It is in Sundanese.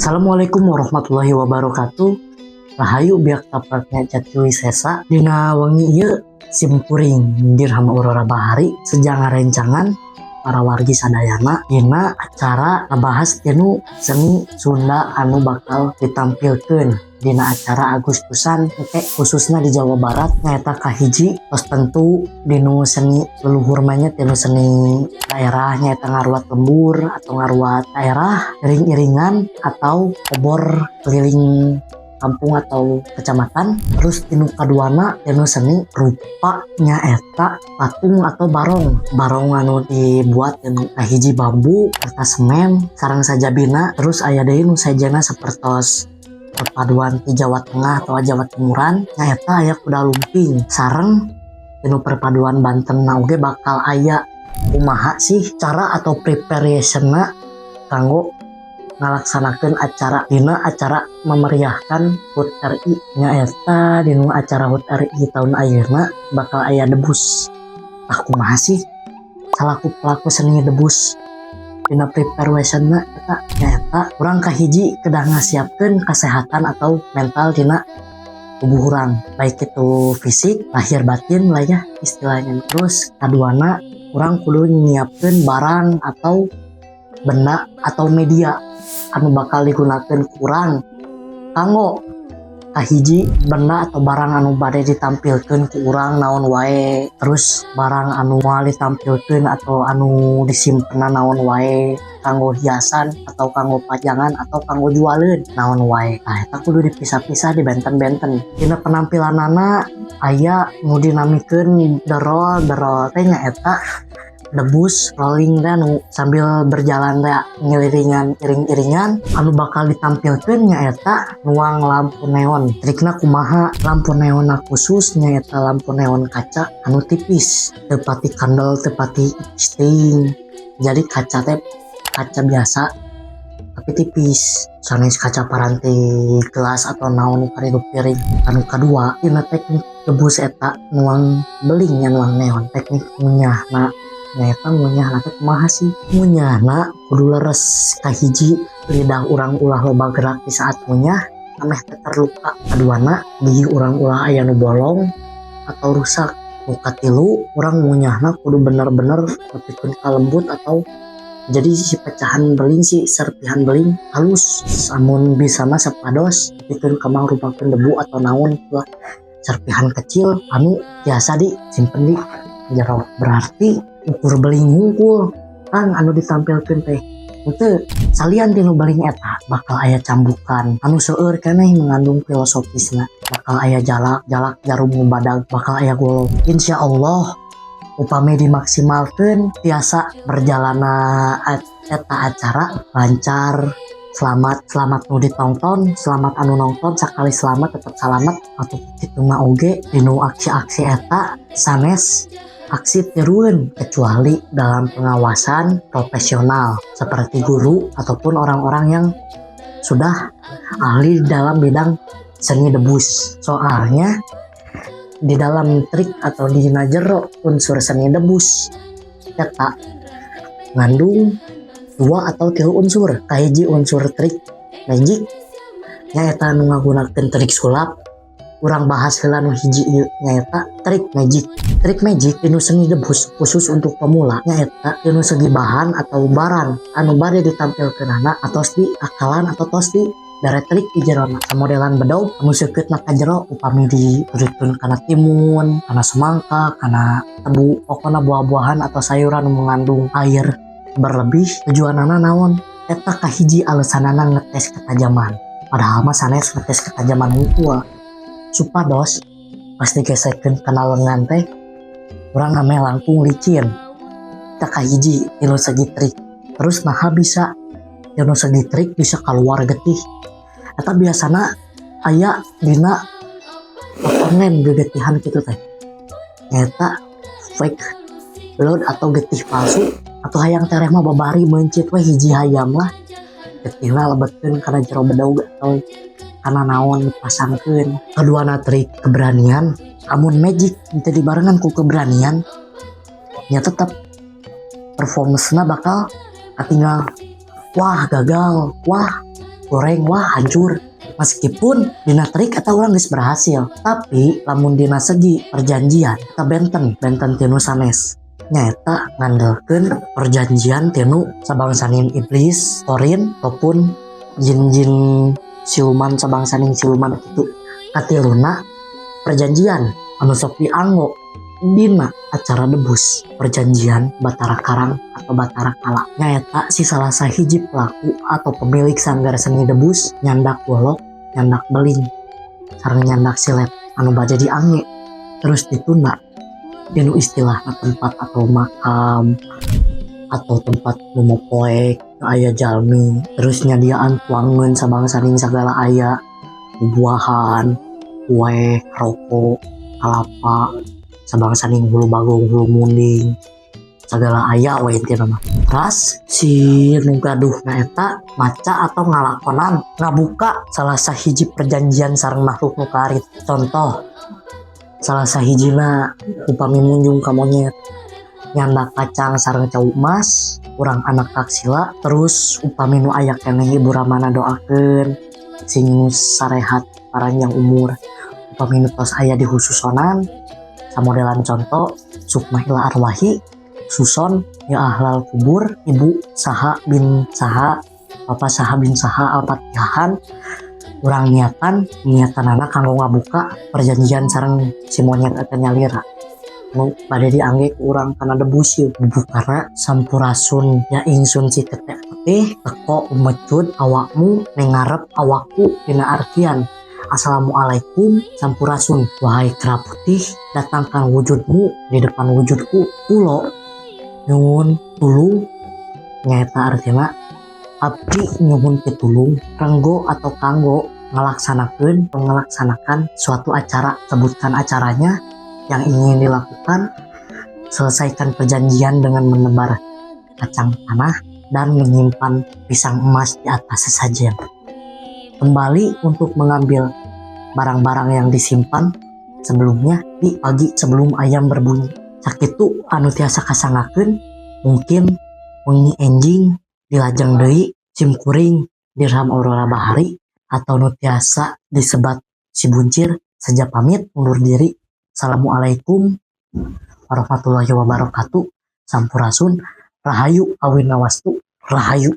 Assalamualaikum warahmatullahi wabarakatuh. Rahayu biakta pradnya Jati Wisesa. Dina wengi ieu simkuring Dirham Aurora Bahari sejang ngarencangan para wargi sadayana dina acara ngabahas tinu seni Sunda anu bakal ditampilkeun dina acara Agustusan engke, khususnya di Jawa Barat. Nyaeta kahiji tos tentu dinu seni leluhur mah nya, tinu seni daerah, nyaeta ngaruat lembur atau ngaruat daerah, iring-iringan atau obor keliling kampung atau kecamatan. Terus tinu kaduana tinu seni rupa, nyaeta patung atau barong. Barong anu dibuat tinu kahiji bambu, kertas, semen sareng sajabina. Terus aya deui nu sejenna sapertos perpaduan di Jawa Tengah atau Jawa Timuran, nyaeta aya kuda lumping sareng tinu perpaduan Banten. Nah, oge bakal aya. Kumaha sih cara atau preparationna kanggo ngalaksanakeun acara dina acara memeriahkan HUT RI? Nyaeta dina acara HUT RI tahun ayeuna bakal aya debus. Ah, kumaha sih salaku pelaku seni debus dina preparationna eta? Nyaeta urang kahiji kedah ngasiapkeun kesehatan atau mental dina tubuh urang, baik itu fisik, lahir batin lah ya istilahnya. Terus kaduana urang kudu nyiapkeun barang atau benda atau media anu bakal digunakan ku urang kanggo kahiji benda atau barang anu bade ditampilkan ku urang naon wae, terus barang anu moal ditampilkan atau anu disimpen naon wae, kanggo hiasan atau kanggo pajangan atau kanggo jualeun naon wae. Nah, eta kudu dipisah-pisah, dibenten-benten. Dina penampilanana aya nu dinamikeun the roll. The roll teh nyaeta debus rolling teh anu sambil berjalan teh, ngeliringan, iring-iringan. Anu bakal ditampilkan nyaeta nuang lampu neon. Trikna kumaha? Lampu neon khusus, nyaeta lampu neon kaca anu tipis, teu pati kandel, teu pati teuing. Jadi kaca teh kaca biasa tapi tipis, sanes kaca paranti gelas atau naon paridup piring. Anu kadua dina teknik debus eta nuang belingnya, nuang neon, teknik ngunyahna. Nyaeta ngunyahna teh kumaha sih? Ngunyahna kudu leres. Kahiji, lidah urang ulah loba gerak di saat ngunyah ameh teu terluka. Kaduana, gigi urang ulah aya nu bolong atau rusak. Nu katilu, urang ngunyahna kudu bener-bener nepikeun ka lembut atau jadi si pecahan beling, si serpihan beling halus. Amun bisa mah sapados nepikeun ka mangrupakeun debu atau naon lah, serpihan kecil anu biasa disimpen di jero. Berarti ukur beling hungkul kan anu ditampilkeun teh. Itu salian tinu beling eta bakal aya cambukan anu seueur keneh mengandung filosofisna, bakal aya jalak, jalak jarum badag, bakal aya golok. Insya Allah upami dimaksimalkeun tiasa berjalana eta acara lancar, selamat, selamat nu ditonton, selamat anu nonton. Sekali selamat tetap selamat. Atau kitu mah oge dinu aksi-aksi eta sanes aksi tiruan, kecuali dalam pengawasan profesional seperti guru ataupun orang-orang yang sudah ahli dalam bidang seni debus. Soalnya di dalam trik atau di jero unsur seni debus eta ngandung dua atau tiga unsur. Kahiji, unsur trik magic, nyaeta anu ngagunakeun trik sulap. Urang bahas heula nu hiji ieu, nyaeta trik magic. Trik magic dinu seni debus khusus untuk pemula nyaeta dinu segi bahan atau barang anu bade ditampilkeunana atos di akalan atau tos di bere trik di jerona, modelan bedog anu seukeutna ka jero. Upami diturutkeun kana timun, kana semangka, kana tebu, pokona buah-buahan atau sayuran anu mengandung air berlebih, tujuanana naon? Eta kahiji alesanana ngetes ketajaman, padahal mah sanes ngetes ketajaman hungkul, supados pas digesekkeun kana lengan teh urang ameh langkung licin. Eta kahiji tinu segi trik. Terus naha bisa tinu segi trik bisa keluar getih? Eta biasana aya dina komponen gegetihan kitu teh, nyaeta fake blood atau getih palsu, atau hayang tereh mah babari meuncit we hiji hayam lah, getihna lebetkeun kana jero bedog atau kana naon dipasangkeun. Kaduana, trik keberanian. Amun magic teu dibarengan ku keberanian nya tetep performance-na bakal katinggal, wah gagal, wah. Goreng, wah hancur. Meskipun dina trik atau urang geus berhasil, tapi lamun dina segi perjanjian eta benten, benten tinu sanes. Nyaeta ngandelkeun perjanjian tinu sabangsaning iblis, korin, ataupun jin-jin siluman, sabangsaning siluman itu. Katiluna, perjanjian anu sok dianggo dina acara debus, perjanjian Batara Karang atau Batara Kala, nyaeta si salah sahiji pelaku atau pemilik sanggar seni debus nyandak golok, nyandak beling, sareng nyandak silet anu bade diangge, terus ditunda dinu istilah tempat atau makam atau tempat nu mopoek aya jalmi, terus nyadiaan tuangan sabangsaning segala aya, buahan, kue, rokok, kalapa, sabangsaning hulu bagong, hulu munding, segala aya we intina mah. Teras si nu gaduhna eta maca atau ngalakonan ngabuka salah sahiji perjanjian sareng makhluk nu karit. Contoh salah sahijina, upami munjung ka monyet nyandak kacang sareng cau emas, urang anak taksila. Terus upami nu aya keneh ibu ramana, doakeun sing sarehat, paranjang umur. Upami nu tos aya di khususonan, samodelan contoh sukma ila arwahi suson ya ahlal kubur, ibu saha bin saha, bapak saha bin saha, al-fatihahan. Urang niatan niatan anak kanggo ngabuka perjanjian sareng si monyet eta nyalira nu bade diangge ku urang kana debus ieu. Dibukana, "Sampurasun ya ingsun si ketek putih, teko umecut awakmu ning ngarep awakku," dina artian assalamualaikum, sampurasun wahai kera putih, datangkan wujudmu di depan wujudku, kulo nyuwun tulung, nyaeta artina abdi nyuhun pitulung renggo atau kanggo ngelaksanakan melaksanakan suatu acara. Sebutkan acaranya yang ingin dilakukan, selesaikan perjanjian dengan menebar kacang tanah dan menyimpan pisang emas di atas sesajen. Kembali untuk mengambil barang-barang yang disimpan sebelumnya di pagi sebelum ayam berbunyi. Sakitu anu tiasa kasanggakeun. Mungkin wengi enjing dilajeng deui. Sim kuring Dirham Aurora Bahari atau nu tiasa disebat si buncir saja, pamit undur diri. Assalamualaikum warahmatullahi wabarakatuh. Sampurasun, rahayu, awina wastu, rahayu.